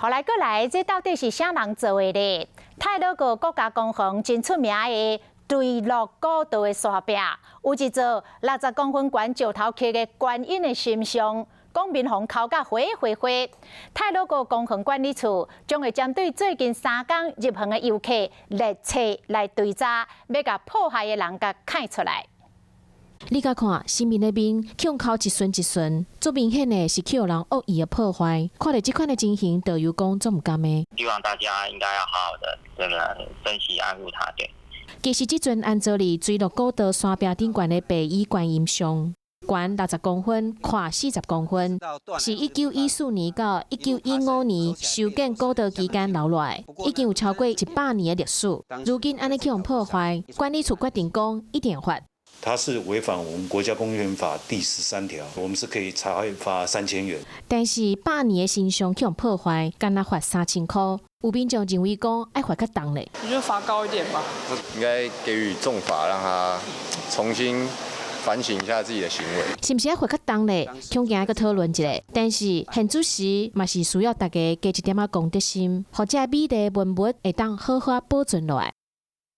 予來閣來，這到底是啥人做的咧？太魯閣國家公園真出名的墜落古道的山壁，有一座60公分懸石頭刻的觀音的神像，講面予人剾甲血血血。太魯閣公園管理處將會針對最近3工入園的遊客列冊來追查，欲共破壞的人共開出來。你共看，神明的面予人剾一寸一寸，足明顯的是予人惡意的破壞。看著這款的情形，導遊講足毋甘的。希望大家應該要好好的，這個珍惜愛護它。對。其實這尊安坐佇墜落古道山壁頂懸的白衣觀音像，懸60公分，寬40公分，是1914年到1915年修建古道期間留落來，已經有超過100年的歷史。如今按呢予人破壞，管理處決定講一定罰。它是違反我們國家公園法第13條，我們是可以查罰3000元。但是百年的神像予人破壞，干焦罰3000箍，有民眾認為講愛罰較重咧。我覺得罰高一點吧。應該給予重罰，讓他重新反省一下自己的行為。是毋是愛罰較重咧？恐驚閣討論一下。但是現主時嘛是需要大家加一點仔公德心，予這美麗文物會當好好保存落來。